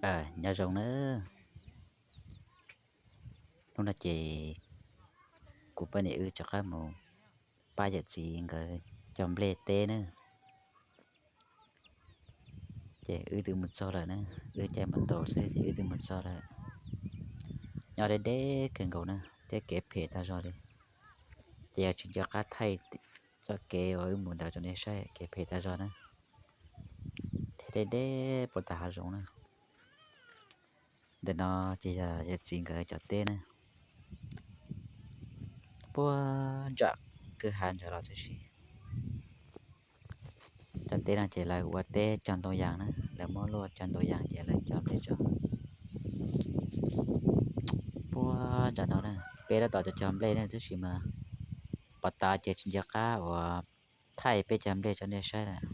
Nyob zoo nawb. Hnub no ces kuv poj niam wb rov qab mus pab yawm txiv nkawd cog nplej teb na. Ces wb twb mus txog lawm na, wb caij mus tau xwb ces wb twb mus txog lawm. Nyob deb deb kawg nkaus na thiab kev phem tag zog li. Ces yog tsis nco qab thaij txoj kev uas wb mus ntawd rau nej saib, kev phem tag zog na, thiab deb deb puag ta hav zoov na. Ntawm no ces yog yawm txiv nkawd cov teb na, puag nram kwj ha ntawd los tib si. Cov teb no ces lawv ua teb cog ntoo yas na, lawv muab luaj cog ntoo yas ces lawv cog nplej tso puag nram no na. Peb tab tom cog cog nplej ne tab sis mas pom tas ces tsis nco qab uas thaij peb cog nplej rau nej saib lawm,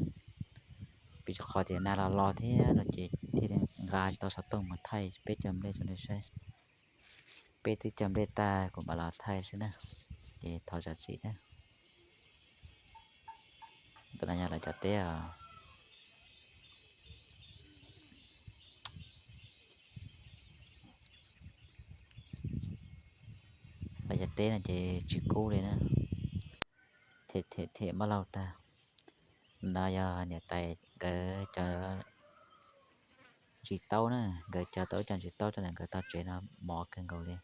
vim rau qhov tias nag los los thiab no ces thiaj li nqa tau xov tooj mus thaij peb cog nplej rau nej saib. Peb twb cog nplej tag kuv mam los thaij xwb na, ces thov zam txim na. Ntawm no yog lawv cov teb os. Lawv cov teb no ces tsis kub li na, them them mab laug tag. No yog niam tais nkawd cov ntsis taub na, nkawd cog tau ib co ntsis taub rau ntawm nkawd tog tsev no mos kawg nkaus li.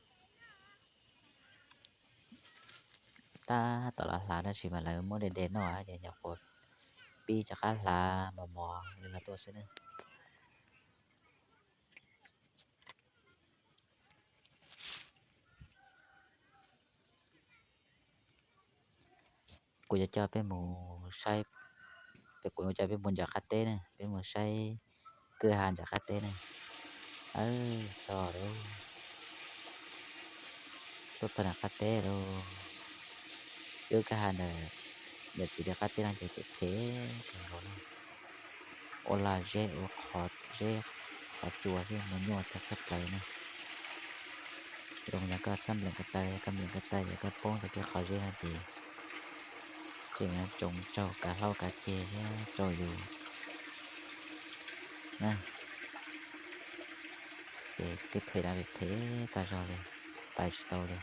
Tab tom los hlav tab sis mas lawv muab de de noj ces nyuam qhuav pib rov qab hlav mos mos li no tuaj xwb na. Kuv yuav coj peb mus saib, kuv yuav coj peb mus nram qab teb na, peb mus saib kwj ha nram qab teb na. Txog lawm, tuaj txog nram qab teb lawm. Wb kwj ha ntawm yawm txiv li qab teb no ces phem phem kawg nkaus na. Ua laj zeb ua qhov zeb qhov tsua xwb, mus nyuaj tag tshaj plaws na. Zoo yog koj txhob nplees ko taw, koj nplees ko taw ces koj poob rau tej qhov zeb no ces tseem yuav tsoo raug kav hlaub kav ceg thiab raug yus na. Ces tej phem no phem tag zog li, pais tsis tau li.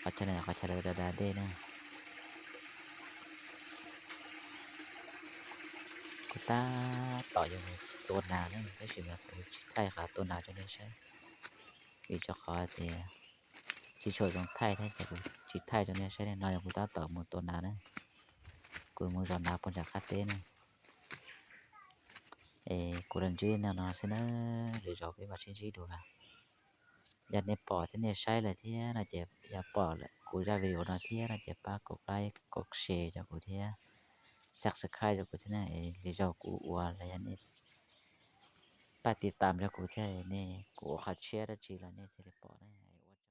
Qhov chaw no qhov chaw lawv da da dej na. Kuv tab tom yuav mus tua nas na tab sis mas kuv tsis thaij qhov tua nas rau nej saib, vim rau qhov tias tsis tshua zoo thaij thiab ces kuv tsis thaij rau nej saib li. No yog kuv tab tom mus tua nas na, kuv mus zov nas puag nram qab teb na. Es kuv los ntsib no no xwb na, lwm zaus peb mam sib ntsib dua. Yog nej pom thiab nej saib lawm thiab no ces, yog pom kuv zaj video no thiab no ces pab kom like kom share rau kuv thiab, subscribe rau kuv thiab na, es lwm zaus kuv ua los yog nej pab tiv tam rau kuv thiab, nej kuv ua qhov tshiab dab tsi los nej thiaj li pom na.